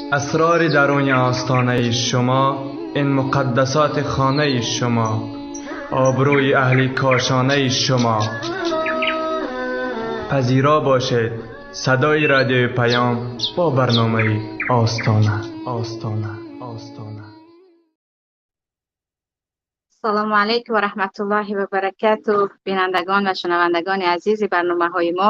Асрори даруни остонаи шумо, ин муқаддасоти хонаи шумо, обрӯи аҳли кошонаи шумо. Пазиро бошед садои радиои Паём бо барномаи Остона, Остона, Остона. Салому алайкум ва раҳматуллоҳи ва баракату. Бинандагон ва шунавандагони азизи барномаҳои мо,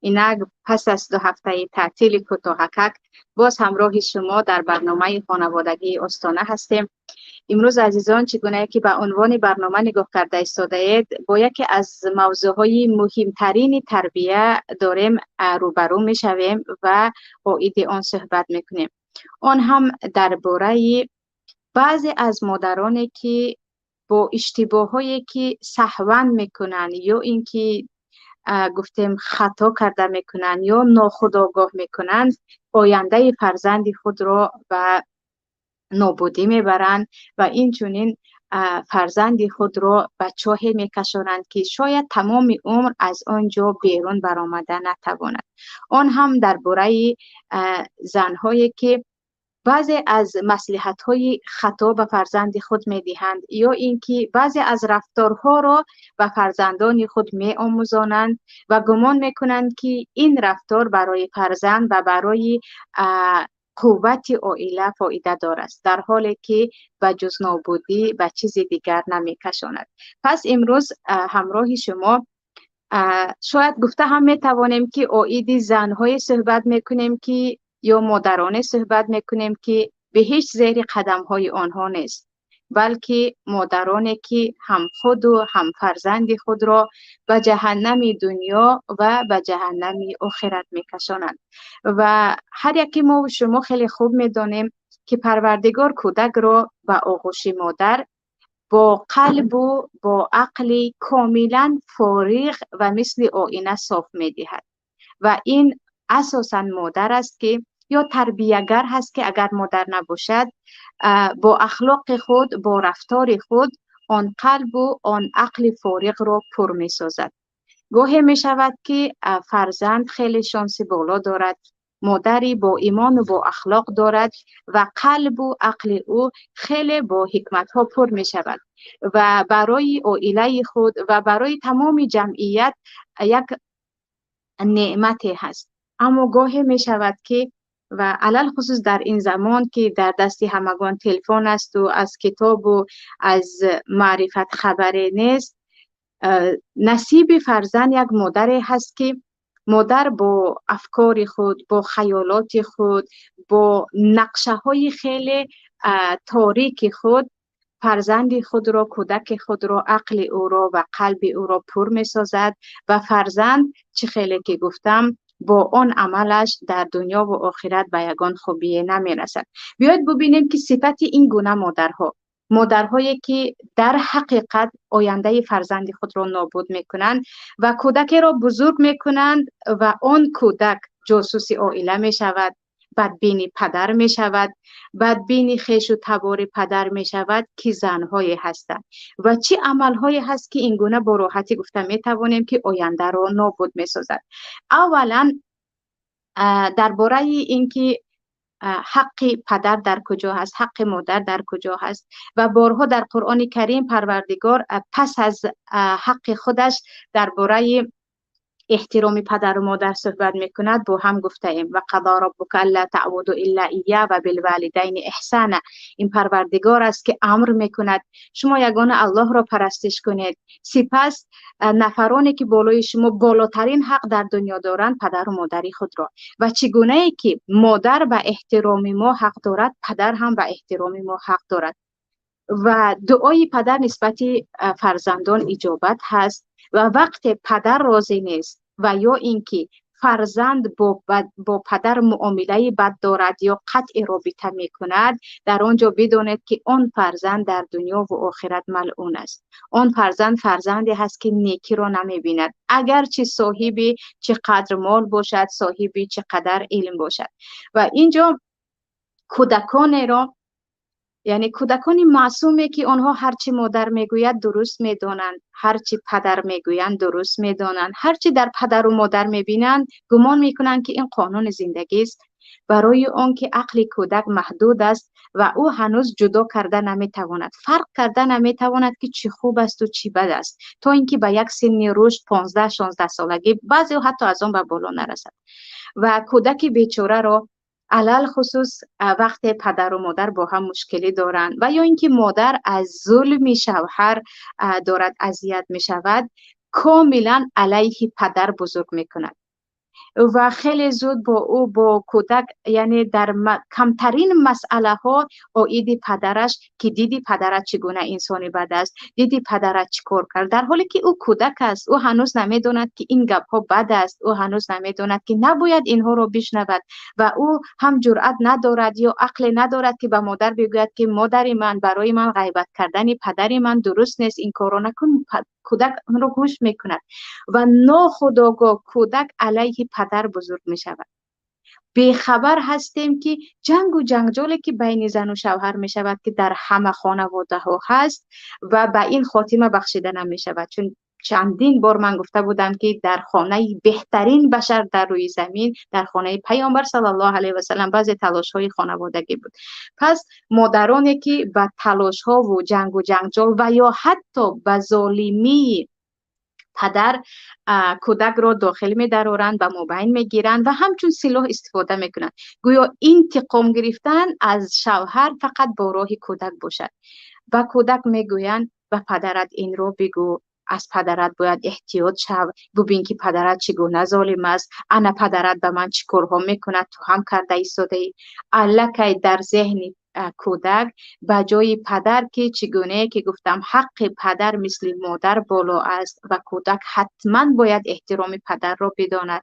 инак пас аз 2 ҳафтаи таътили кӯтоҳакак боз ҳамроҳи шумо дар барномаи хонаводагии Остона ҳастем. Имрӯз азизон, чӣ гунае ки ба унвони барнома нигоҳ карда истодаед, бо яке аз мавзӯъҳои муҳимтарини тарбия дорем рӯбарӯ мешавем ва оиди он суҳбат мекунем. Он ҳам дар бораи баъзе аз модароне ки бо иштибоҳое ки саҳван мекунанд ё ин ки гуфтем хато карда мекунанд ё нохудогоҳ мекунанд, ояндаи фарзанди худро ба нобудӣ мебаранд ва инчунин фарзанди худро ба чоҳе мекашонанд ки шояд тамоми умр аз он ҷо берун баромада натавонад. Он ҳам дар бораи занҳое ки баъзе аз маслиҳатҳои хато ба фарзанди худ медиҳанд ё ин ки баъзе аз рафторҳоро ба фарзандони худ меомӯзонанд ва гумон мекунанд ки ин рафтор барои фарзанд ва барои қуввати оила фоидадор аст, дар ҳоле ки ба ҷуз нобудӣ ба чизи дигар намекашонад. Пас имрӯз ҳамроҳи шумо шояд гуфта ҳам метавонем ки оиди занҳое суҳбат мекунем ки ё модароне суҳбат мекунем ки беҳеҷ зери қадамҳои онҳо нест, балки модароне ки ҳам худу ҳам фарзанди худро ба ҷаҳаннами дунё ва ба ҷаҳаннами охират мекашонанд. Ва ҳар яке мо ва шумо хеле хуб медонем ки Парвардигор кӯдакро ба оғӯши модар бо қалбу бо ақли комилан фориғ ва мисли оина соф медиҳад. Ва ин асосан модар аст ки ё тарбиягар ҳаст ки агар модар набошад, бо ахлоқи худ, бо рафтори худ он қалбу он ақли фориғро пур месозад. Гоҳе мешавад ки фарзанд хеле шонси боло дорад, модари бо имону бо ахлоқ дорад ва қалбу ақли ӯ хеле бо ҳикматҳо пур мешавад ва барои оилаи худ ва барои тамоми ҷамъият як неъмате ҳаст. Аммо гоҳе мешавад ки ва алалхусус дар ин замон ки дар дасти ҳамагон телефон асту аз китобу аз маърифат хабаре нест, насиби фарзанд як модаре ҳаст ки модар бо афкори худ, бо хаёлоти худ, бо нақшаҳои хеле торики худ фарзанди худро, кӯдаки худро, ақли ӯро ва қалби ӯро пур месозад ва фарзанд, чӣ хеле ки гуфтам, бо он амалаш дар дунё ва охират ба ягон хубие намерасад. Биёед бубинем ки сифати ин гуна модарҳо, модарҳое ки дар ҳақиқат ояндаи фарзанди худро нобуд мекунанд ва кӯдакеро бузург мекунанд ва он кӯдак ҷосуси оила мешавад, бадбини падар мешавад, бадбини хешу табори падар мешавад, ки занҳое ҳастанд ва чӣ амалҳое ҳаст ки ин гуна бо роҳатӣ гуфта метавонем ки ояндаро нобуд месозад. Аввалан, дар бораи ин ки ҳаққи падар дар куҷо ҳаст, ҳаққи модар дар куҷо ҳаст ва борҳо дар Қуръони Карим Парвардигор пас аз ҳаққи худаш дар бораи эҳтироми падару модар суҳбат мекунад, бо ҳам гуфтаем ва қадо роббука алла таъбуду илла ийя ва билвалидайни эҳсана. Ин Парвардигор аст ки амр мекунад шумо ягона Аллоҳро парастиш кунед. Сипас нафароне ки болои шумо болотарин ҳақ дар дунё доранд, падару модари худро. Ва чӣ гунае ки модар ба эҳтироми мо ҳақ дорад, падар ҳам ба эҳтироми мо ҳақ дорад. Ва дуои падар нисбати фарзандон иҷобат ҳаст ва вақте падар розӣ нест ва ё ин ки фарзанд бо падар муомилаи бад дорад ё қатъи робита мекунад, дар он ҷо бидонед ки он фарзанд дар дунё ва охират малъун аст. Он фарзанд фарзанде ҳаст ки некиро намебинад, агарчи соҳиби чӣ қадр мол бошад, соҳиби чӣ қадар илм бошад. Ва инҷо кӯдаконеро, яъне кӯдакони маъсуме ки онҳо ҳарчи модар мегӯяд дуруст медонанд, ҳарчи падар мегӯянд дуруст медонанд, ҳарчи дар падару модар мебинанд гумон мекунанд ки ин қонуни зиндагист. Барои он ки ақли кӯдак маҳдуд аст ва ӯ ҳанӯз ҷудо карда наметавонад, фарқ карда наметавонад, ки чӣ хуб асту чӣ бад аст, то ин ки ба як синни рушд 15-16 солагӣ, баъзеҳо ҳатто аз он ба боло нарасад. Ва кӯдаки бечораро алалхусус вақте падару модар бо ҳам мушкилӣ доранд ва ё ин ки модар аз зулми шавҳар дорад азият мешавад, комилан алайҳи падар бузург мекунад ва хеле зуд бо ӯ, бо кӯдак, яъне дар камтарин масъалаҳо оиди падараш, ки диди падарат чӣ гуна инсони бад аст, диди падарат чӣ кор кард, дар ҳоле ки ӯ кӯдак аст, ӯ ҳанӯз намедонад, ки ин гапҳо бад аст, ӯ ҳанӯз намедонад, ки набояд инҳоро бишнавад ва ӯ ҳам ҷуръат надорад ё ақле надорад, ки ба модар бигӯяд, ки модари ман, барои ман ғайбат кардани падари ман дуруст нест, ин корро накун. Кӯдак онро гӯш мекунад ва нохудогоҳ кӯдак алайҳи падар бузург мешавад. Бехабар ҳастем, ки ҷангу ҷанҷоле, ки байни зану шавҳар мешавад, ки дар ҳама хонаводаҳо ҳаст ва ба ин хотима бахшида намешавад, чун чандин бор ман гуфта будам, ки дар хонаи беҳтарин башар дар рӯи замин, дар хонаи Паёмбар саллаллоҳу алайҳи васаллам, баъзе талошҳои хонаводагӣ буд. Пас модароне, ки ба талошҳову ҷангу ҷанҷол ва ё ҳатто ба золимии падар кӯдакро дохил медароранд, ба мобайн мегиранд ва ҳамчун силоҳ истифода мекунанд, гӯё интиқом гирифтан аз шавҳар фақат бо роҳи кӯдак бошад. Ба кӯдак мегӯянд: ба падарат инро бигӯ, аз падарат бояд эҳтиёт шав, бубин, ки падарат чӣ гуна золим аст, ана падарат ба ман чӣ корҳо мекунад, ту ҳам карда истодаӣ. Аллакай дар зеҳни кӯдак ба ҷои падар, ки чӣ гунае ки гуфтам, ҳаққи падар мисли модар боло аст ва кӯдак ҳатман бояд эҳтироми падарро бидонад.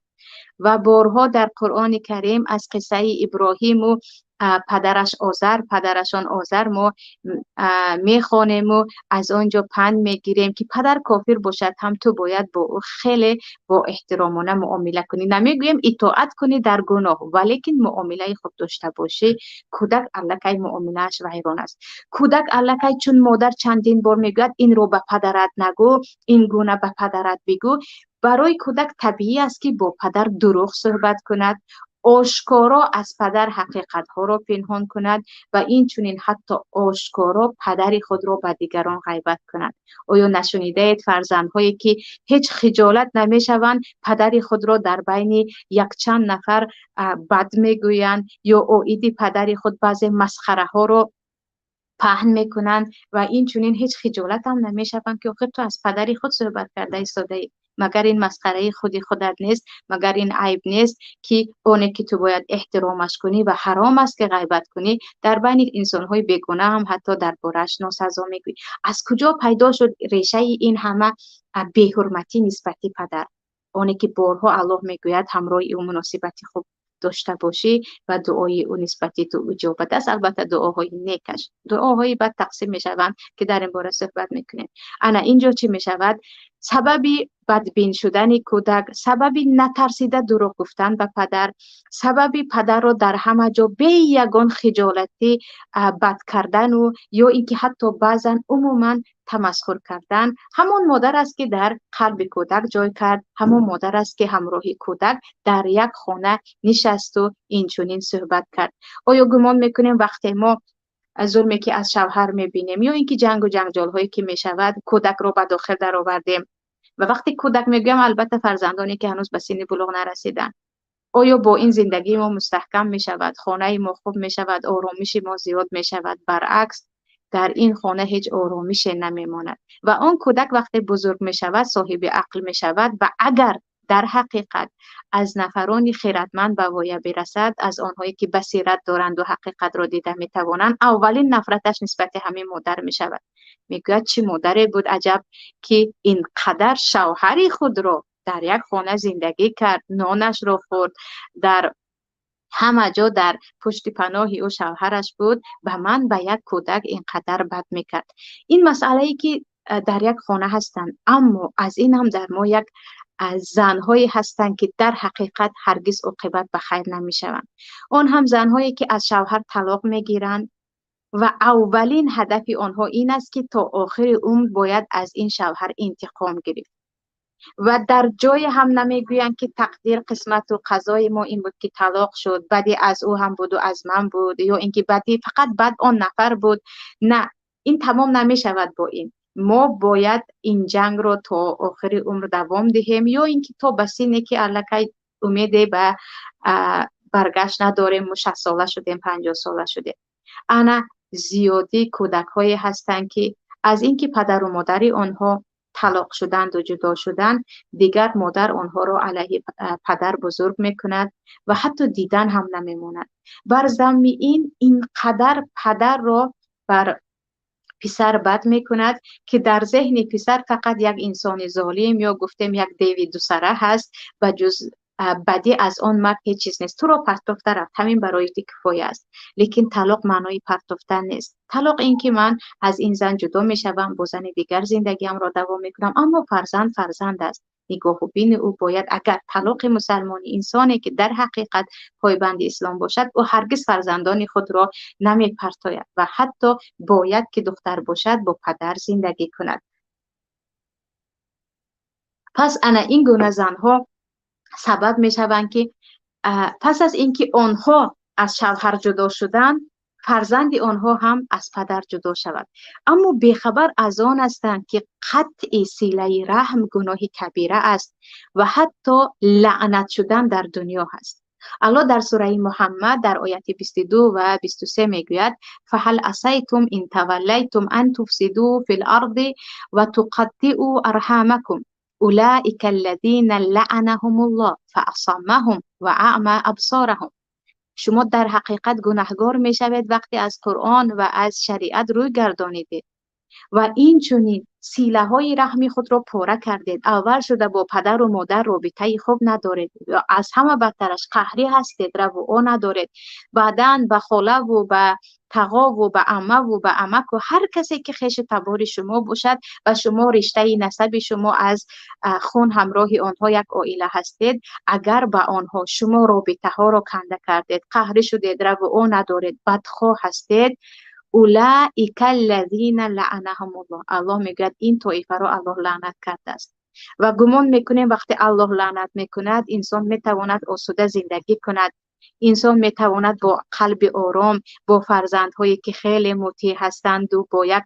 Ва борҳо дар Қуръони Карим аз қиссаи Иброҳиму падараш Озар, падарашон Озар, мо мехонему аз он ҷо панд мегирем, ки падар кофир бошад ҳам, ту бояд бо ӯ хеле бо эҳтиромона муомила кунӣ. Намегӯем итоат кунӣ дар гуноҳ, валекин муомилаи хуб дошта бошӣ. Кӯдак аллакай муомилааш вайрон аст. Кӯдак аллакай, чун модар чандин бор мегӯяд: инро ба падарат нагӯ, ин гуна ба падарат бигӯ, барои кӯдак табиӣ аст, ки бо падар дурӯғ суҳбат кунад, ошкоро аз падар ҳақиқатҳоро пинҳон кунад ва инчунин ҳатто ошкоро падари худро ба дигарон ғайбат кунад. Оё нашунидаед фарзандҳое, ки ҳеҷ хиҷолат намешаванд, падари худро дар байни якчанд нафар бад мегӯянд ё оиди падари худ баъзе масхараҳоро паҳн мекунанд ва инчунин ҳеҷ хиҷолатам намешаванд, ки охир ту аз падари худ суҳбат карда истодаӣ, магар ин масхараи худи худат нест, магар ин айб нест, ки оне ки ту бояд эҳтиромаш кунӣ ва ҳаром аст, ки ғайбат кунӣ, дар байни инсонҳои бегуна ҳам ҳатто дар борааш носазо мегӯӣ? Аз куҷо пайдо шуд решаи ин ҳама беҳурматӣ нисбати падар, оне ки борҳо Аллоҳ мегӯяд, ҳамроҳи ӯ муносибати хуб дошта бошӣ ва дуои ӯ нисбати ту иҷобат аст? Албатта, дуоҳои некаш, дуоҳои бад тақсим мешаванд, ки дар ин бора суҳбат мекунем. Ана инҷо чӣ мешавад? Сабаби бадбин шудани кӯдак, сабаби натарсида дурӯғ гуфтан ба падар, сабаби падарро дар ҳама ҷо бе ягон хиҷолатӣ бад кардану ё ин ки ҳатто баъзан умуман тамасхур кардан, ҳамон модар аст, ки дар қалби кӯдак ҷой кард, ҳамон модар аст, ки ҳамроҳи кӯдак дар як хона нишасту инчунин суҳбат кард. Оё гумон мекунем, вақте мо зулме, ки аз шавҳар мебинем, ё ин ки ҷангу ҷанҷолҳое, ки мешавад, кӯдакро ба дохил даровардем, ва вақте кӯдак мегӯям, албатта фарзандоне, ки ҳанӯз ба синни булуғ нарасиданд, оё бо ин зиндагии мо мустаҳкам мешавад, хонаи мо хуб мешавад, оромиши мо зиёд мешавад? Баръакс, дар ин хона ҳеҷ оромише намемонад. Ва он кӯдак вақте бузург мешавад, соҳиби ақл мешавад ва агар дар ҳақиқат аз нафарони хиратманд ба воя бирасад, аз онҳое, ки басират доранду ҳақиқатро дида метавонанд, аввалин нафраташ нисбати ҳамин модар мешавад. Мегӯяд: чӣ модаре буд аҷаб, ки ин қадар шавҳари худро дар як хона зиндагӣ кард, нонашро хӯрд, дар ҳама ҷо дар пушти паноҳи ӯ шавҳараш буд, ба ман, ба як кӯдак ин қадар бад мекард. Ин масъалае, ки дар як хона ҳастанд, аммо аз ин ҳам дар мо як занҳое ҳастанд, ки дар ҳақиқат ҳаргиз оқибат ба хайр намешаванд. Он ҳам занҳое, ки аз шавҳар талоқ мегиранд ва аввалин ҳадафи онҳо ин аст, ки то охири умр бояд аз ин шавҳар интиқом гирифт. ва дар ҷое ҳам намегӯянд, ки тақдир, қисмату қазои мо ин буд, ки талоқ шуд, баъди аз ӯ ҳам буду аз ман буд, ё ин ки баъди фақат баъд он нафар буд. На, ин тамом намешавад бо ин. Мо бояд ин ҷангро то охири умр давом диҳем, ё ин ки то ба синне, ки аллакай умеде ба баргашт надорем, мо 60 сола шудем, 50 сола шудем. Ана зиёдӣ кӯдакҳое ҳастанд, ки аз ин ки падару модари онҳо талоқ шуданду ҷудо шуданд, дигар модар онҳоро алайҳи падар бузург мекунад ва ҳатто дидан ҳам намемонад. Бар замми ин инқадар падарро бар писар бад мекунад, ки дар зеҳни писар фақат як инсони золим ё гуфтем як деви дусара ҳаст, ба ҷуз бадӣ аз он мард ҳеҷ чиз нест. Туро партофта рафт, ҳамин барои ту кифоя аст. Лекин талоқ маънои партофтан нест. Талоқ ин ки ман аз ин зан ҷудо мешавам, бо зани дигар зиндагиамро давом мекунам, аммо фарзанд фарзанд аст. Нигоҳу бини ӯ бояд, агар талоқи мусалмони инсоне, ки дар ҳақиқат пойбанди ислом бошад, ӯ ҳаргиз фарзандони худро намепартояд ва ҳатто бояд ки духтар бошад, бо падар зиндагӣ кунад. Пас ана ин гуна занҳо сабаб мешаванд, ки пас аз ин ки онҳо аз шавҳар ҷудо шуданд, фарзанди онҳо ҳам аз падар ҷудо шавад. Аммо бехабар аз он ҳастанд, ки қатъи силаи раҳм гуноҳи кабира аст ва ҳатто лаънат шудан дар дунё ҳаст. Аллоҳ дар сураи Муҳаммад дар ояти 22 ва 23 мегӯяд: фаҳал асайтум ин таваллайтум ан туфсиду фил арди ва туқаттиу арҳамакум улаика аллазина лаъанаҳумуллоҳ фаасаммаҳум ва аъма абсораҳум. Шумо дар ҳақиқат гунаҳгор мешавед вақте аз Қуръон ва аз шариат рӯй гардонидед ва инчунин силаҳои раҳми худро пора кардед. Аввал шуда бо падару модар робитаи хуб надоред, аз ҳама бадтараш қаҳрӣ ҳастед, равуо надоред. Баъдан ба холаву ба тағову ба аммаву ба амаку ҳар касе ки хешу табори шумо бошад ва шумо риштаи насаби шумо аз хун ҳамроҳи онҳо як оила ҳастед, агар ба онҳо шумо робитаҳоро канда кардед, қаҳрӣ шудед, равуо надоред, бадхоҳ ҳастед, улаика аллазина лаъанаҳумуллоҳ. Аллоҳ мегӯяд ин тоифаро Аллоҳ лаънат кардааст. Ва гумон мекунем вақте Аллоҳ лаънат мекунад, инсон метавонад осуда зиндагӣ кунад, инсон метавонад бо қалби ором, бо фарзандҳое ки хеле мутеъ ҳастанду бо як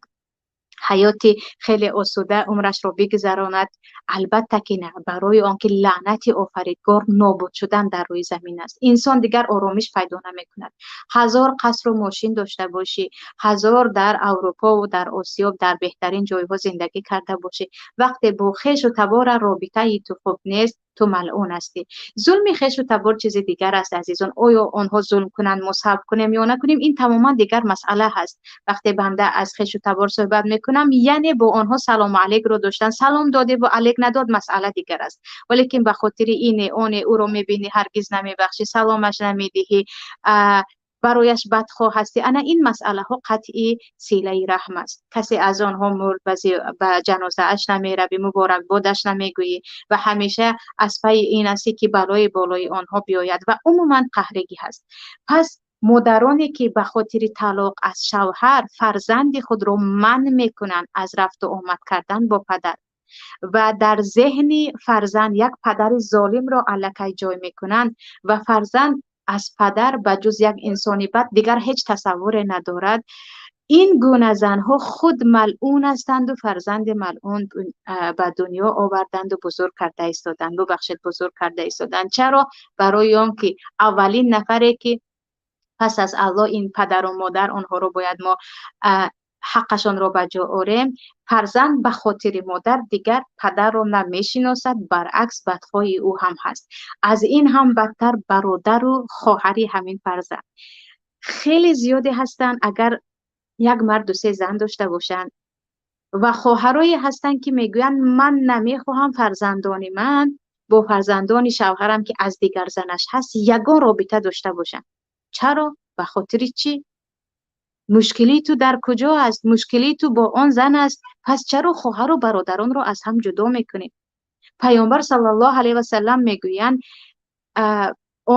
ҳаёти хеле осуда умрашро бигузаронад. Албатта ки на, барои он ки лаънати офаридгор нобуд шудан дар рӯи замин аст. Инсон дигар оромиш пайдо намекунад. Ҳазор қасру мошин дошта бошӣ, ҳазор дар Аврупову дар Осиё дар беҳтарин ҷойҳо зиндагӣ карда бошӣ, вақте бо хешу табора робитаи ту хуб нест, ту малъун ҳастӣ. Зулми хешу табор чизи дигар аст, азизон. Оё онҳо зулм кунанд, мо сабр кунем ё накунем, ин тамоман дигар масъала ҳаст. Вақте банда аз хешу табор суҳбат мекунам, яъне бо онҳо салому алейкро доштан, салом додеву алейк надод, масъала дигар аст. Валекин ба хотири ине оне ӯро мебинӣ, ҳаргиз намебахшӣ, саломаш намедиҳӣ, барояш бадхоҳ ҳастӣ, ана ин масъалаҳо қатъи силаи раҳм аст. Касе аз онҳо мурд, ба ҷанозааш намеравӣ, муборакбодаш намегӯӣ ва ҳамеша аз пайи ин ҳастӣ, ки балои болои онҳо биёяд ва умуман қаҳригӣ ҳаст. Пас модароне ки ба хотири талоқ аз шавҳар фарзанди худро манъ мекунанд аз рафту омад кардан бо падар ва дар зеҳни фарзанд як падари золимро аллакай ҷой мекунанд ва фарзанд аз падар ба ҷуз як инсони бад дигар ҳеҷ тасаввуре надорад, ин гуна занҳо худ малъун ҳастанду фарзанди малъун ба дунё оварданду бузург карда истоданд. Бубахшед, бузург карда истоданд. Чаро? Барои он ки аввалин нафаре ки пас аз Аллоҳ ин падару модар, онҳоро бояд мо ҳаққашонро ба ҷо орем, фарзанд ба хотири модар дигар падарро намешиносад, баръакс бадхоҳи ӯ ҳам ҳаст. Аз ин ҳам бадтар бародару хоҳари ҳамин фарзанд. Хеле зиёде ҳастанд, агар як марду се зан дошта бошанд ва хоҳарое ҳастанд, ки мегӯянд ман намехоҳам фарзандони ман бо фарзандони шавҳарам, ки аз дигар занаш ҳаст, ягон робита дошта бошанд. Чаро? Ба хотири чӣ? Мушкилии ту дар куҷо аст? Мушкилии ту бо он зан аст. Пас чаро хоҳару бародаронро аз ҳам ҷудо мекунӣ? Паёмбар саллаллоҳу алайҳи васаллам мегӯянд,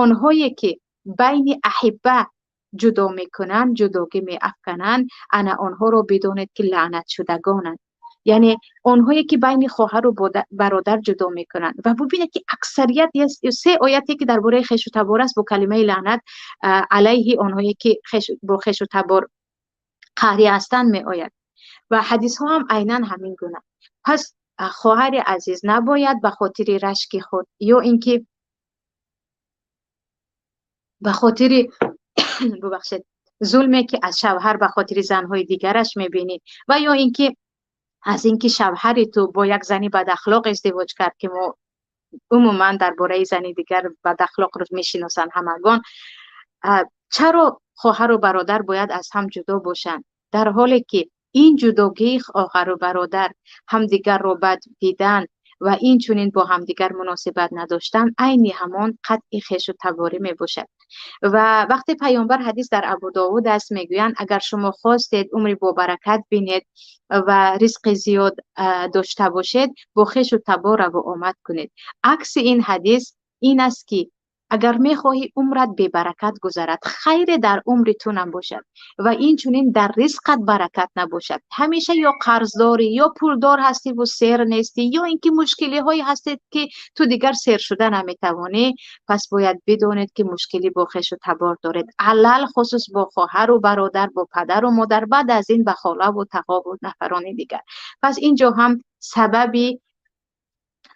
онҳое ки байни аҳибба ҷудо мекунанд, ҷудогӣ меафкананд, ана онҳоро бидонед, ки лаънатшудагонанд. Яъне онҳое ки байни хоҳару бародар ҷудо мекунанд. Ва бубинед ки аксарият се ояте ки дар бораи хешу табор аст бо калимаи лаънат алайҳи онҳое ки бо хешу табор қаҳрӣ ҳастанд меояд. Ва ҳадисҳо ҳам айнан ҳамин гуна. Пас хоҳари азиз набояд ба хотири рашки худ ё инки ба хотири бубахшед зулме ки аз шавҳар ба хотири занҳои дигараш мебинӣ ва ё инки аз инки шавҳари ту бо як зани бадахлоқ издивоҷ кард, ки мо умуман дар бораи зани дигар бадахлоқро мешиносанд ҳамагон, чаро хоҳару бародар бояд аз ҳам ҷудо бошанд, дар ҳоле ки ин ҷудогии хоҳару бародар, ҳамдигарро бад дидан ва инчунин бо ҳамдигар муносибат надоштан айни ҳамон қатъи хешу таборӣ мебошад. Ва вақте паёмбар ҳадис дар Абу Довуд аст мегӯянд, агар шумо хостед умри бобаракат бинед ва ризқи зиёд дошта бошед, бо хешу табор раву омад кунед. Акси ин ҳадис ин аст ки агар мехоҳӣ умрат бебаракат гузарад, хайре дар умри ту набошад ва инчунин дар ризқат баракат набошад, ҳамеша ё қарздорӣ ё пулдор ҳастиву сер нестӣ, ё ин ки мушкилиҳое ҳастед ки ту дигар сер шуда наметавонӣ, пас бояд бидонед ки мушкилӣ бо хешу табор доред, алалхусус бо хоҳару бародар, бо падару модар, баъд аз ин ба холаву тағову нафарони дигар. Пас инҷо ҳам сабаби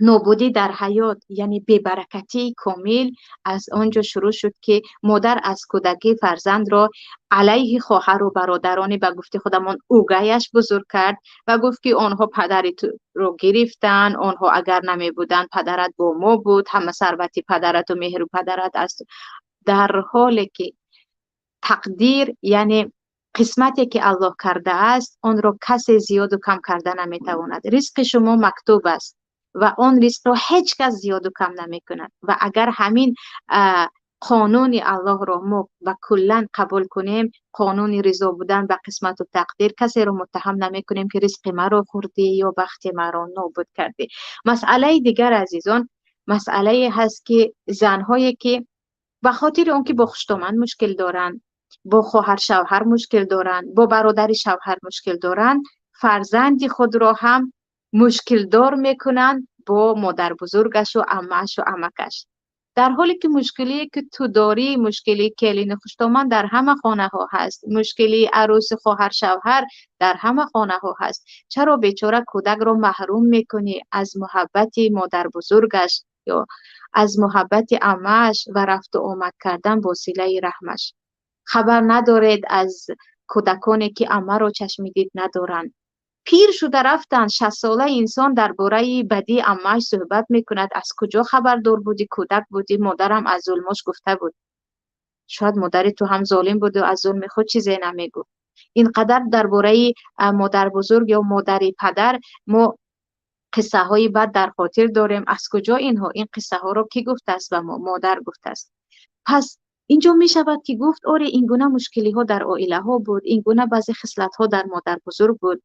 нобудӣ дар ҳаёт, яъне бебаракатии комил аз он ҷо шурӯъ шуд ки модар аз кӯдакӣ фарзандро алайҳи хоҳару бародарони ба гуфти худамон угаяш бузург кард ва гуфт ки онҳо падари туро гирифтанд, онҳо агар намебуданд падарат бо мо буд, ҳама сарвати падарату меҳру падарат аст. Дар ҳоле ки тақдир, яъне қисмате ки Аллоҳ кардааст, онро касе зиёду кам карда наметавонад. Ризқи шумо мактуб аст ва он ризқро ҳеҷ кас зиёду кам намекунад. Ва агар ҳамин қонуни Аллоҳро мо ба куллан қабул кунем, қонуни ризо будан ба қисмату тақдир, касеро муттаҳам намекунем ки ризқи маро хӯрдӣ ё бахти маро нобуд кардӣ. Масъалаи дигар азизон, масъалае ҳаст ки занҳое ки ба хотири он ки бо хуштоман мушкил доранд, бо хоҳар шавҳар мушкил доранд, бо бародари шавҳар мушкил доранд, фарзанди худро ҳам мушкилдор мекунанд бо модарбузургашу аммашу амакаш. Дар ҳоле ки мушкилие ки ту дорӣ, мушкилии келини хуштоман дар ҳама хонаҳо ҳаст, мушкилии арӯси хоҳар шавҳар дар ҳама хонаҳо ҳаст. Чаро бечора кӯдакро маҳрум мекунӣ аз муҳаббати модарбузургаш ё аз муҳаббати аммааш ва рафту омад кардан бо силаи раҳмаш? Хабар надоред аз кӯдаконе ки аммаро чашми дид надоранд. Пир шуда рафтанд, 60-сола инсон дар бораи бадии аммааш суҳбат мекунад. Аз куҷо хабардор будӣ? Кӯдак будӣ, модарам аз зулмош гуфта буд. Шояд модари ту ҳам золим буду аз зулми худ чизе намегуфт. Ин қадар дар бораи модарбузург ё модари падар мо қиссаҳои бад дар хотир дорем. Аз куҷо инҳо? Ин қиссаҳоро кӣ гуфтааст ба мо? Модар гуфтааст. Пас инҷо мешавад ки гуфт оре, ин гуна мушкилиҳо дар оилаҳо буд, ин гуна баъзе хислатҳо дар модарбузург буд.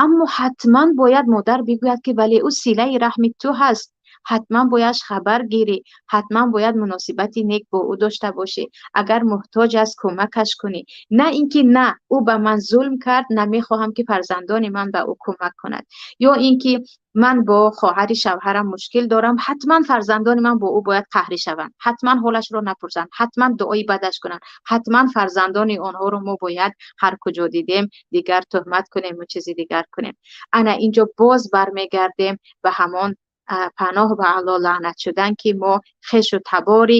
Аммо ҳатман бояд модар бигӯяд ки вале ӯ силаи раҳми ту ҳаст, ҳатман бояд хабар гирӣ, ҳатман бояд муносибати нек бо ӯ дошта бошӣ, агар муҳтоҷ аст кӯмакаш кунӣ. На ин ки на, ӯ ба ман зулм кард, намехоҳам ки фарзандони ман ба ӯ кӯмак кунад, ё ин ки ман бо хоҳари шавҳарам мушкил дорам, ҳатман фарзандони ман бо ӯ бояд қаҳрӣ шаванд, ҳатман ҳолашро напурсанд, ҳатман дуои бадаш кунанд, ҳатман фарзандони онҳоро мо бояд ҳар куҷо дидем дигар туҳмат кунем ва чизи дигар кунем. Ана инҷо боз бармегардем ба ҳамон паноҳ ба Аллоҳ лаънат шудан ки мо хешу табори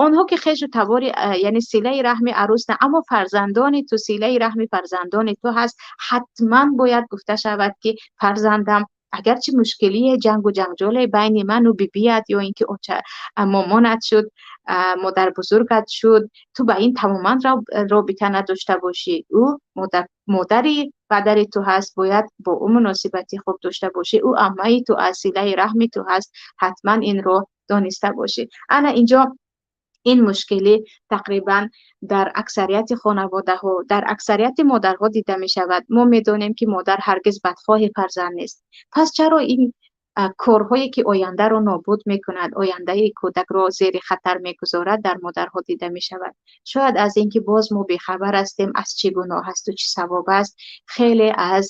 онҳо ки хешу табори, яъне силаи раҳми арӯс на, аммо фарзандони ту, силаи раҳми фарзандони ту ҳаст. Ҳатман бояд гуфта шавад ки фарзандам, агарчи мушкилие ҷангу ҷанҷоле байни ману бибият ё ин ки момонат шуд, модарбузургат шуд, ту ба ин тамоман робита надошта бошӣ. Ӯ модари падари ту ҳаст, бояд бо ӯ муносибати хуб дошта бошӣ. Ӯ аммаи ту аст, силаи раҳми ту ҳаст, ҳатман инро дониста бошӣ. Ана инҷо ин мушкилӣ тақрибан дар аксарияти хонаводаҳо, дар аксарияти модарҳо дида мешавад. Мо медонем ки модар ҳаргиз бадхоҳи фарзанд нест. Пас чаро ин Корҳое ки ояндаро нобуд мекунад, ояндаи кӯдакро зери хатар мегузорад, дар модарҳо дида мешавад. Шояд аз инки боз мо бехабар ҳастем аз чӣ гуноҳ аст ва чӣ савоб аст, хеле аз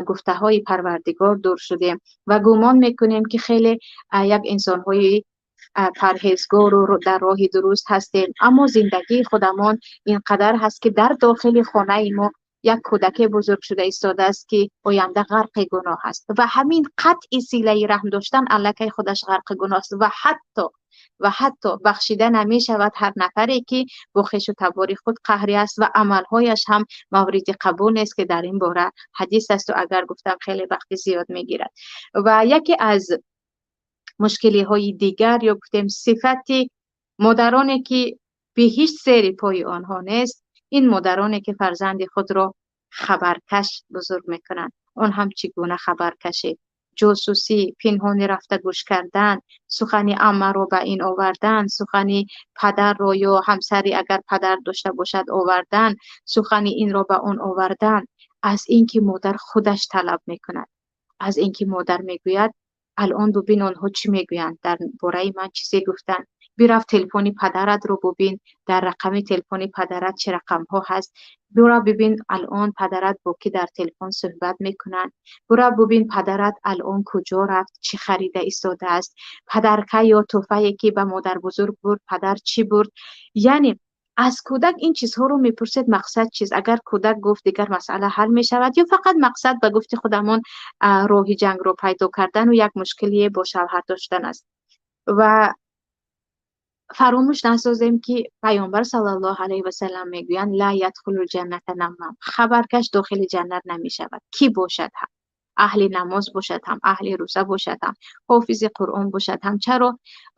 гуфтаҳои Парвардигор дур шудем ва гумон мекунем ки хеле як инсонҳои парҳезгор ва дар роҳи дуруст ҳастем, аммо зиндагии худамон инқадар ҳаст ки дар дохили хонаи мо як кӯдаке бузург шуда истодааст ки оянда ғарқи гуноҳ аст ва ҳамин қатъи силаи раҳм доштан аллакай худаш ғарқи гуноҳ аст ва ҳатто бахшида намешавад ҳар нафаре ки бо хешу табори худ қаҳрӣ аст ва амалҳояш ҳам мавриди қабул нест, ки дар ин бора ҳадис аст ва агар гуфтам хеле вақти зиёд мегирад. Ва яке аз мушкилиҳои дигар ё гуфтем сифати модароне ки биҳишт зери пои онҳо нест, ин модароне ки фарзанди худро хабаркаш бузург мекунанд. Он ҳам чӣ гуна хабаркашӣ? Ҷосусӣ, пинҳонӣ рафта гӯш кардан, сухани аммаро ба ин овардан, сухани падарро ё ҳамсари агар падар дошта бошад овардан, сухани инро ба он овардан, аз инки модар худаш талаб мекунад, аз инки модар мегӯяд алон бубин онҳо чӣ мегӯянд, дар бораи ман чизе гуфтанд, бирав телефони падаратро бубин, дар рақами телефони падарат чӣ рақамҳо ҳаст, бирав бибин алон падарат бо кӣ дар телефон суҳбат мекунанд, бирав бубин падарат алон куҷо рафт, чӣ харида истодааст, падарка ё тӯҳфае ки ба модарбузург бурд, падар чӣ бурд. Яъне аз кӯдак ин чизҳоро мепурсед, мақсад чист? Агар кӯдак гуфт дигар масъала ҳал мешавад, ё фақат мақсад ба гуфти худамон роҳи ҷангро пайдо кардан ва як мушкилие бо шавҳар доштан аст. Ва фаромӯш насозем ки Паёмбар саллаллоҳу алайҳи васаллам мегӯянд ла ядхулул ҷанната наммам, хабаркаш дохили ҷаннат намешавад. Кӣ бошад ҳам, аҳли намоз бошад ҳам, аҳли рӯза бошад ҳам, ҳофизи Қуръон бошад ҳам. Чаро?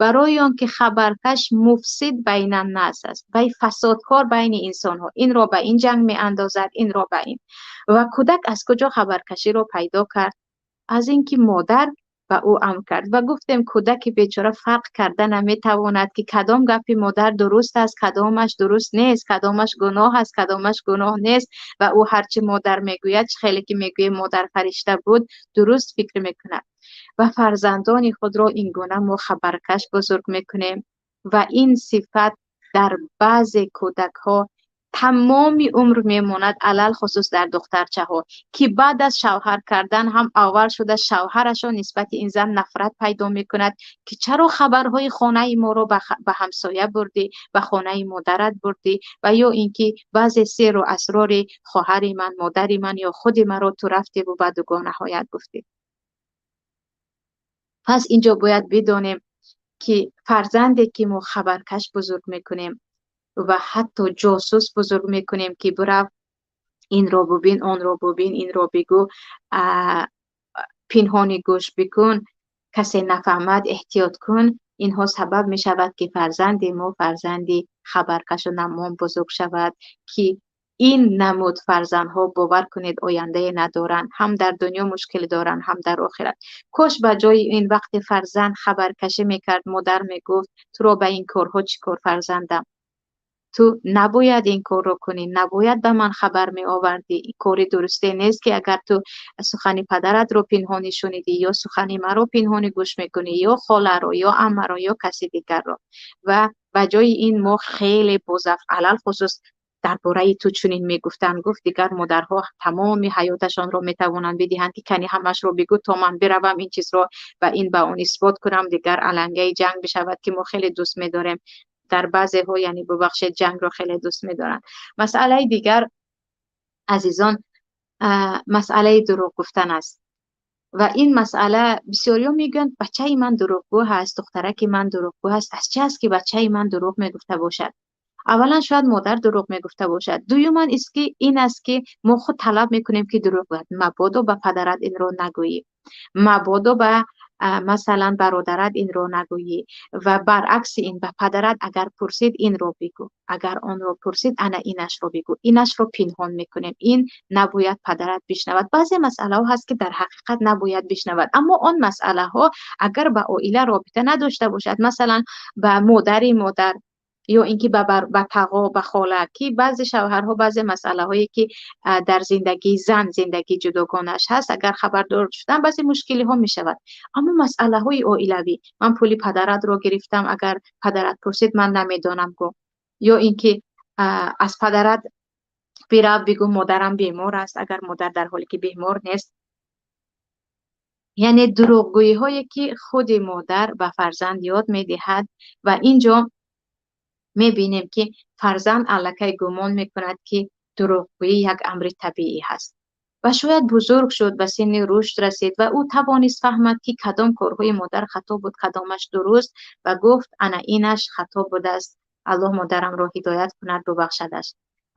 Барои он ки хабаркаш муфсид байнаннас аст, вай фасодкор байни инсонҳо, инро ба ин ҷанг меандозад, инро ба ин. Ва кӯдак аз куҷо хабаркаширо пайдо кард? Аз инки модар ба ӯ амр кард. Ва гуфтем кӯдаки бечора фарқ карда наметавонад ки кадом гапи модар дуруст аст, кадомаш дуруст нест, кадомаш гуноҳ аст, кадомаш гуноҳ нест. Ва ӯ ҳарчи модар мегӯяд, хеле ки мегӯем модар фаришта буд, дуруст фикр мекунад. Ва фарзандони худро ин гуна мо хабаркаш бузург мекунем. Ва ин сифат дар баъзе кӯдакҳо тамоми умр мемонад, алалхусус дар духтарчаҳо, ки баъд аз шавҳар кардан ҳам аввал шуда шавҳарашон нисбати ин зан нафрат пайдо мекунад ки чаро хабарҳои хонаи моро ба ҳамсоя бурдӣ, ба хонаи модарат бурдӣ, ва ё инки баъзе сирру асрори хоҳари ман, модари ман ё худи маро ту рафтиву ба дугонаҳоят гуфтӣ. Пас инҷо бояд бидонем ки фарзанде ки мо хабаркаш бузург мекунем ва ҳатто ҷосус бузург мекунем ки бирав инро бубин, онро бубин, инро бигӯ, пинҳонӣ гӯш бикун, касе нафаҳмад эҳтиёт кун, инҳо сабаб мешавад ки фарзанди мо фарзанди хабаркашу наммом бузург шавад, ки ин намуд фарзандҳо бовар кунед ояндае надоранд, ҳам дар дунё мушкил доранд, ҳам дар охират. Кош ба ҷои ин вақти фарзанд хабаркашӣ мекард, модар мегуфт туро ба ин корҳо чӣ кор фарзандам, ту набояд ин корро кунӣ, набояд ба ман хабар меовардӣ, кори дурусте нест ки агар ту сухани падаратро пинҳонӣ шунидӣ ё сухани маро пинҳонӣ гӯш мекунӣ, ё холаро, ё аммаро, ё каси дигарро. Ва ба ҷои ин мо хеле бозаф, алалхусус дар бораи ту чунин мегуфтанд, гуфт дигар модарҳо тамоми ҳаёташонро метавонанд бидиҳанд ки кани ҳамашро бигӯ то ман биравам ин чизро ба ин ба он исбот кунам, дигар алангаи ҷанг бишавад ки мо хеле дӯст медорем. Дар баъзеҳо, яъне бубахшед, ҷангро хеле дӯст медоранд. Масъалаи дигар азизон, масъалаи дурӯғ гуфтан аст. Ва ин масъала бисёриҳо мегӯянд бачаи ман дурӯғгӯ ҳаст, духтараки ман дурӯғгӯ ҳаст. Аз чӣ аст ки бачаи ман дурӯғ мегуфта бошад? Аввалан шояд модар дурӯғ мегуфта бошад. Дуюман ин аст ки мо худ талаб мекунем ки дурӯғ гӯяд. Мабодо ба падарат инро нагӯӣ, мабодо ба масалан бародарат инро нагӯӣ, ва баръакси ин ба падарат агар пурсид инро бигӯ, агар онро пурсид ана инашро бигӯ, инашро пинҳон мекунем, ин набояд падарат бишнавад. Баъзе масъалаҳо ҳаст ки дар ҳақиқат набояд бишнавад, аммо он масъалаҳо агар ба оила робита надошта бошад, масалан ба модари модар, Ё инки ба тағо, ба хола, ки баъзе шавҳарҳо баъзе масъалаҳое ки дар зиндагии зан, зиндагии ҷудогонааш ҳаст, агар хабардор шудан баъзе мушкилиҳо мешавад. Аммо масъалаҳои оилавӣ, ман пули падаратро гирифтам, агар падарат пурсид ман намедонам гу, ё инки аз падарат бирав бигӯ модарам бемор аст, агар модар дар ҳоле ки бемор нест. Яъне дурӯғгӯиҳое ки худи модар ба фарзанд ёд медиҳад ва инҷо мебинем ки фарзанд аллакай гумон мекунад ки дурӯғгӯӣ як амри табиӣ ҳаст. Ва шояд бузург шуд, ба синни рушд расид ва ӯ тавонист фаҳмад ки кадом корҳои модар хато буд, кадомаш дуруст, ва гуфт ана инаш хато будааст, Аллоҳ модарамро ҳидоят кунад, бубахшадаш.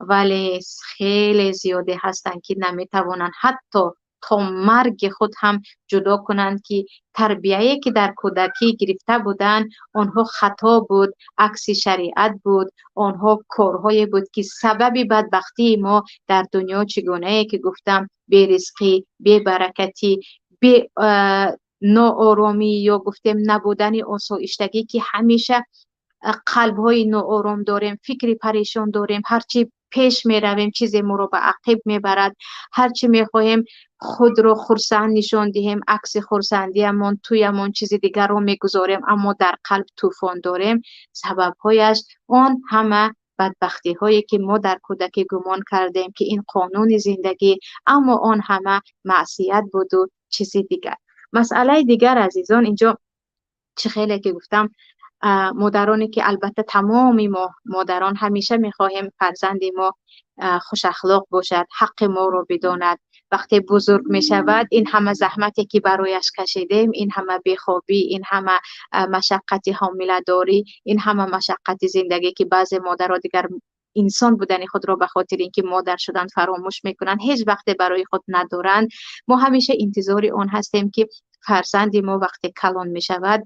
Вале хеле зиёде ҳастанд ки наметавонанд ҳатто то марги худ ҳам ҷудо кунанд ки тарбияе ки дар кӯдакӣ гирифта буданд, онҳо хато буд, акси шариат буд, онҳо корҳое буд ки сабаби бадбахтии мо дар дунё, чигунае ки гуфтам, беризқӣ, бебаракатӣ, нооромӣ ё гуфтем набудани осоиштагӣ, ки ҳамеша қалбҳои ноором дорем, фикри парешон дорем, ҳарчи пеш меравем чизе моро ба ақиб мебарад, ҳарчи мехоҳем худро хурсанд нишон диҳем, акси хурсандиамон туямон чизи дигарро мегузорем, аммо дар қалб тӯфон дорем. Сабабҳояш он ҳама бадбахтиҳое ки мо дар кӯдакӣ гумон кардем ки ин қонуни зиндагӣ, аммо он ҳама маъсият буду чизи дигар. Масъалаи дигар, азизон, инҷо чӣ хеле ки гуфтам, модароне ки албатта тамоми мо модарон ҳамеша мехоҳем фарзанди мо хушахлоқ бошад, ҳаққи моро бидонад. Вақте бузург мешавад, ин ҳама заҳмате ки барояш кашидем, ин ҳама бехобӣ, ин ҳама машаққати ҳомиладорӣ, ин ҳама машаққати зиндагӣ ки баъзе модаро дигар инсон будани худро ба хотири инки модар шудан фаромӯш мекунанд, ҳеҷ вақте барои худ надоранд. Мо ҳамеша интизори он ҳастем ки фарзанди мо вақте калон мешавад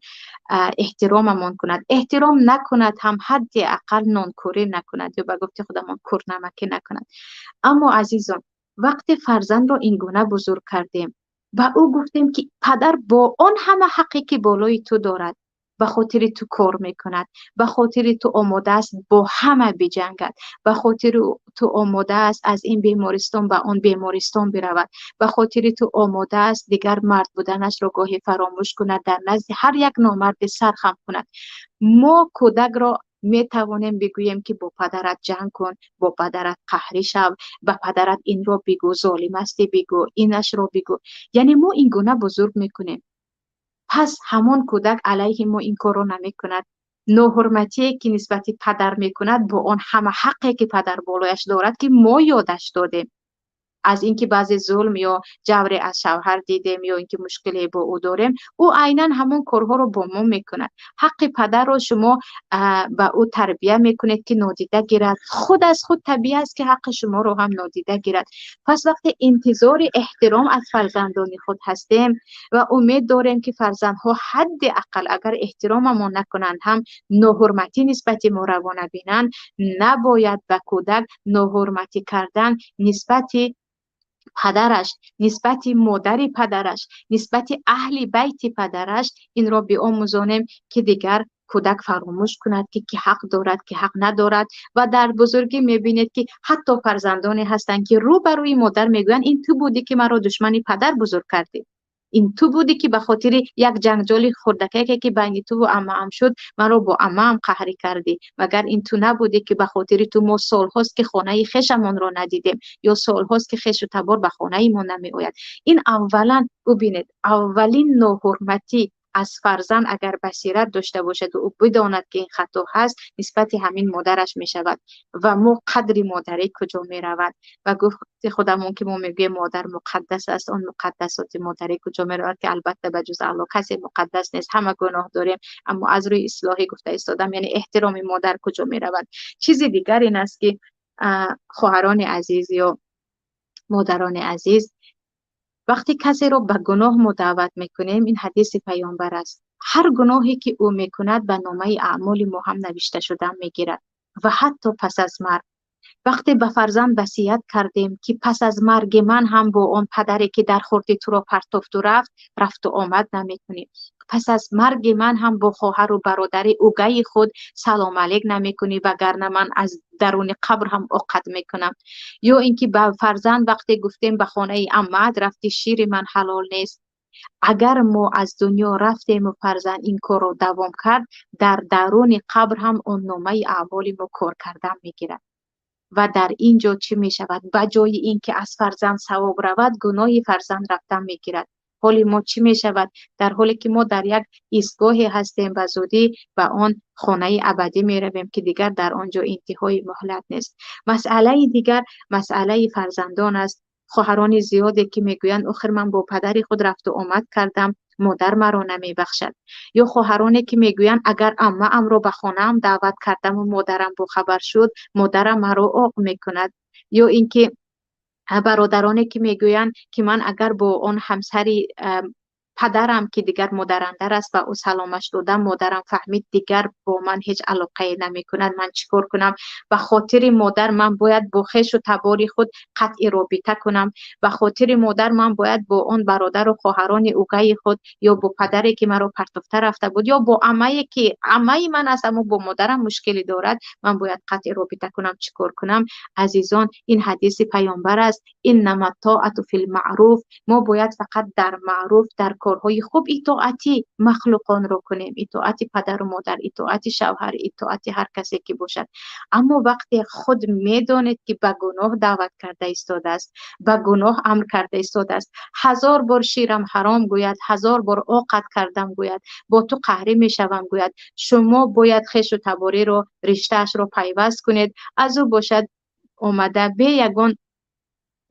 эҳтиромамон кунад. Эҳтиром накунад ҳам ҳадди ақал нонкӯрӣ накунад ё ба гуфти худамон кӯрнамакӣ накунад. Аммо азизон, вақте фарзандро ин гуна бузург кардем, ба ӯ гуфтем ки падар бо он ҳама ҳаққе ки болои ту дорад, ба хотири ту кор мекунад, ба хотири ту омода аст бо ҳама биҷангад, ба хотири ту омода аст аз ин бемористон ба он бемористон биравад, ба хотири ту омода аст дигар мард буданашро гоҳе фаромӯш кунад, дар назди ҳар як номарде сар хам кунад. Мо кӯдакро метавонем бигӯем ки бо падарат ҷанг кун, бо падарат қаҳрӣ шав, ба падарат инро бигӯ, золим ҳастӣ бигӯ, инашро бигӯ. Яъне мо ин гуна бузург мекунем. Пас ҳамон кӯдак алайҳи мо ин корро намекунад. Ноҳурматие ки нисбати падар мекунад бо он ҳама ҳаққе ки падар болояш дорад ки мо ёдаш додем. Аз инки баъзе зулм ё ҷавре аз шавҳар дидем ё инки мушкиле бо ӯ дорем, ӯ айнан ҳамон корҳоро бо мо мекунад. Ҳаққи падарро шумо ба ӯ тарбия мекунед ки нодида гирад. Худ аз худ табиӣ аст ки ҳаққи шуморо ҳам нодида гирад. Пас вақте интизори эҳтиром аз фарзандони худ ҳастем ва умед дорем ки фарзандҳо ҳадди ақал агар эҳтиромамон накунанд ҳам ноҳурматӣ нисбати мо равона бинанд, набояд ба кӯдак ноҳурматӣ кардан нисбати падараш, нисбати модари падараш, нисбати аҳли байти падараш инро биомӯзонем ки дигар кӯдак фаромӯш кунад ки ки ҳақ дорад, ки ҳақ надорад. Ва дар бузургӣ мебинед ки ҳатто фарзандоне ҳастанд ки рӯ ба рӯи модар мегӯянд ин ту будӣ ки маро душмани падар бузург кардӣ, ин ту будӣ ки ба хотири як ҷангҷоли хурдакаке ки байни ту ва аммаам шуд маро бо аммаам қаҳрӣ кардӣ, магар ин ту набудӣ ки ба хотири ту мо солҳост ки хонаи хешамонро надидем ё солҳост ки хешу табор ба хонаи мо намеояд. Ин аввалан бубинед, аввалин ноҳурматӣ аз фарзанд агар басират дошта бошад ва ӯ бидонад ки ин хато ҳаст, нисбати ҳамин модараш мешавад. Ва мо қадри модарӣ куҷо меравад? Ва гуфти худамон ки мо мегӯем модар муқаддас аст, он муқаддасоти модарӣ куҷо меравад ки албатта ба ҷуз Аллоҳ касе муқаддас нест, ҳама гуноҳ дорем, аммо аз рӯи ислоҳӣ гуфта истодам, яъне эҳтироми модар куҷо меравад. Чизи дигар ин аст ки хоҳарони азиз ё модарони азиз, вақте касеро ба гуноҳ мо даъват мекунем, ин ҳадиси паёмбар аст, ҳар гуноҳе ки ӯ мекунад ба номаи аъмоли мо ҳам навишта шуда мегирад ва ҳатто пас аз марг. Вақте ба фарзанд васият кардем ки пас аз марги ман ҳам бо он падаре ки дар хурди туро партофту рафт, рафту омад намекунӣ. Пас аз марги ман ҳам бо хоҳару бародари угаи худ салом алейк намекунӣ, вагарна ман аз даруни қабр ҳам оқат мекунам. Ё инки ба фарзанд вақте гуфтем ба хонаи аммаат рафти, шири ман ҳалол нест. Агар мо аз дунё рафтем ва фарзанд ин корро давом кард, дар даруни қабр ҳам он номаи аъмоли мо кор кардан мегирад. Ва дар ин ҷо чӣ мешавад? Ба ҷои ин ки аз фарзанд савоб равад, гуноҳи фарзанд рафтан мегирад. Ҳоли мо чӣ мешавад? Дар ҳоле ки мо дар як истгоҳе ҳастем, ба зудӣ ба он хонаи абадӣ меравем, ки дигар дар он ҷо интиҳои муҳлат нест. Масъалаи дигар масъалаи фарзандон аст. Хоҳарони зиёде ки мегӯянд охир ман бо падари худ рафту омад кардам, модар маро намебахшад. Ё хоҳароне ки мегӯянд агар аммаамро ба хонаам даъват кардам ва модарам бохабар шуд, модарам маро оқ мекунад. Ё инки бародароне ки мегӯянд ки ман агар бо он ҳамсари падарам ки дигар модарандар аст ва ӯ саломаш додам, модарам фаҳмид, дигар бо ман ҳеҷ алоқае намекунад, ман чӣ кор кунам? Ба хотири модар ман бояд бо хешу табори худ қатъи робита кунам. Ба хотири модар ман бояд бо он бародару хоҳарони угаи худ ё бо падаре ки маро партофта рафта буд ё бо аммае ки аммаи ман аст, аммо бо модарам мушкиле дорад, ман бояд қатъи робита кунам. Чӣ кор кунам? Азизон, ин ҳадиси паёмбар аст: иннама тоату фил маъруф. Мо бояд фақат дар маъруф, дар корҳои хуб итоати махлуқонро кунем, итоати падару модар, итоати шавҳар, итоати ҳар касе ки бошад. Аммо вақте худ медонед ки ба гуноҳ даъват карда истодааст, ба гуноҳ амр карда истодааст, ҳазор бор ширам ҳаром гӯяд, ҳазор бор оқат кардам гӯяд, бо ту қаҳрӣ мешавам гӯяд, шумо бояд хешу табориро, риштаашро пайваст кунед. Аз ӯ бошад омада бе ягон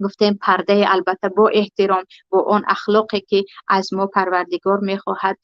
гуфтем пардае, албатта бо эҳтиром, бо он ахлоқе ки аз мо Парвардигор мехоҳад,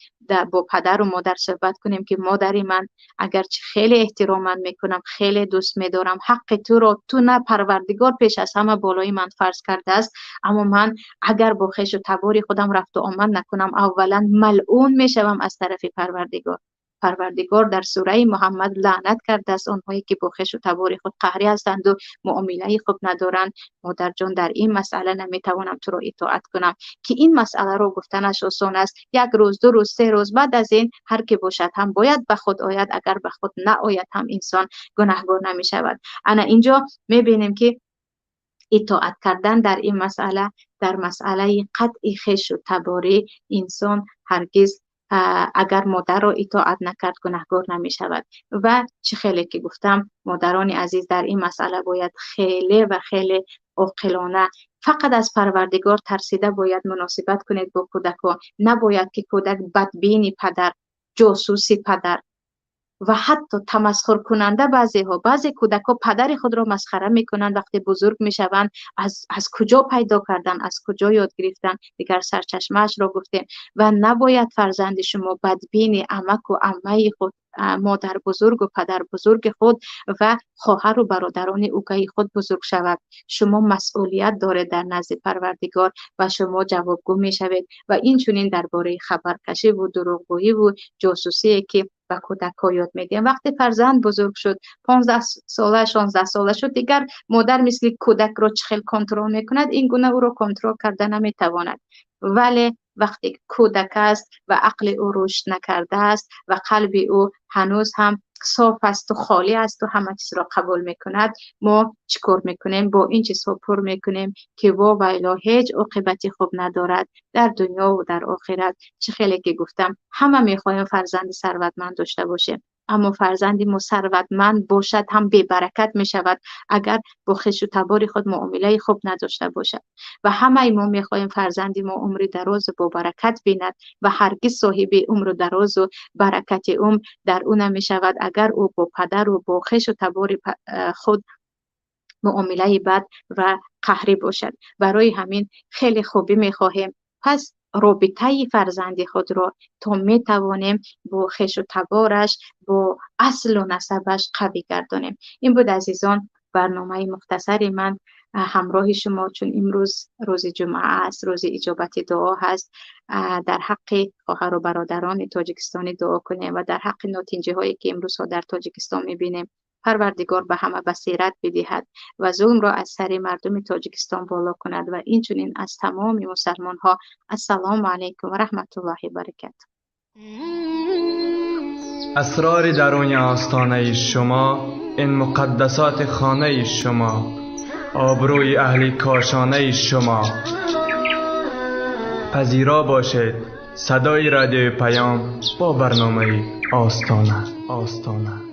бо падару модар суҳбат кунем ки модари ман, агарчи хеле эҳтиромат мекунам, хеле дӯст медорам, ҳаққи туро ту на, Парвардигор пеш аз ҳама болои ман фарз кардааст, аммо ман агар бо хешу табори худам рафту омад накунам, аввалан малъун мешавам аз тарафи Парвардигор. Парвардигор дар сураи Муҳаммад лаънат кардааст онҳое ки бо хешу табори худ қаҳрӣ ҳастанд ва муомилаи хуб надоранд. Модарҷон, дар ин масъала наметавонам туро итоат кунам, ки ин масъаларо гуфтанаш осон аст. Як рӯз, ду рӯз, се рӯз, баъд аз ин ҳар ки бошад ҳам бояд ба худ ояд. Агар ба худ наояд ҳам инсон гунаҳгор намешавад. Ана инҷо мебинем ки итоат кардан дар ин масъала, дар масъалаи қатъи хешу таборӣ, инсон ҳаргиз агар модарро итоат накард, гунаҳгор намешавад. Ва чӣ хеле ки гуфтам, модарони азиз, дар ин масъала бояд хеле ва хеле оқилона, фақат аз Парвардигор тарсида бояд муносибат кунед бо кӯдакон. Набояд ки кӯдак бадбини падар, ҷосуси падар ва ҳатто тамасхуркунанда. Баъзеҳо, баъзе кӯдакҳо падари худро масхара мекунанд вақте бузург мешаванд. Аз куҷо пайдо кардан, аз куҷо ёд гирифтан, дигар сарчашмаашро гуфтем. Ва набояд фарзанди шумо бадбини амаку аммаи худ, модарбузургу падарбузурги худ ва хоҳару бародарони угаи худ бузург шавад. Шумо масъулият доред дар назди Парвардигор ва шумо ҷавобгӯ мешавед. Ва инчунин дар бораи хабаркашиву дурӯғгӯиву ҷосусие ки ба кӯдакҳо ёд медиҳем. Вақте фарзанд бузург шуд, 15 сола, 16 сола шуд, дигар модар мисли кӯдакро чӣ хел контрол мекунад, ин гуна ӯро контрол карда наметавонад. Вале вақте кӯдак аст ва ақли ӯ рушд накардааст ва қалби ӯ ҳанӯз ҳам соф асту холӣ асту ҳама чизро қабул мекунад, мо чӣ кор мекунем? Бо ин чизҳо пур мекунем ки во вайло, ҳеҷ оқибати хуб надорад дар дунёву дар охират. Чӣ хеле ки гуфтам, ҳама мехоҳем фарзанди сарватманд дошта бошем, аммо фарзанди мо сарватманд бошад ҳам бебаракат мешавад, агар бо хешу табори худ муомилаи хуб надошта бошад. Ва ҳамаи мо мехоҳем фарзанди мо умри дарозу бобаракат бинад, ва ҳаргиз соҳиби умру дарозу баракати умр дар ӯ намешавад, агар ӯ бо падару бо хешу табори худ муомилаи бад ва қаҳрӣ бошад. Барои ҳамин хеле хубӣ мехоҳем, пас робитаи фарзанди худро то метавонем бо хешу табораш, бо аслу насабаш қавӣ гардонем. Ин буд, азизон, барномаи мухтасари ман ҳамроҳи шумо, чун имрӯз рӯзи ҷумъа аст, рӯзи иҷобати дуо ҳаст. Дар ҳаққи хоҳару бародарони тоҷикистонӣ дуо кунем ва дар ҳаққи нотинҷиҳое ки имрӯзҳо дар Тоҷикистон мебинем, Парвардигор ба ҳама басират бидиҳад ва зулмро аз сари мардуми Тоҷикистон боло кунад ва инчунин аз тамоми мусалмонҳо. Ассалому алайкум ва раҳматуллоҳи баракату. Асрори даруни остонаи шумо, ин муқаддасоти хонаи шумо, обрӯи аҳли кошонаи шумо. Пазиро бошед садои радиои Паём бо барномаи Остона, Остона.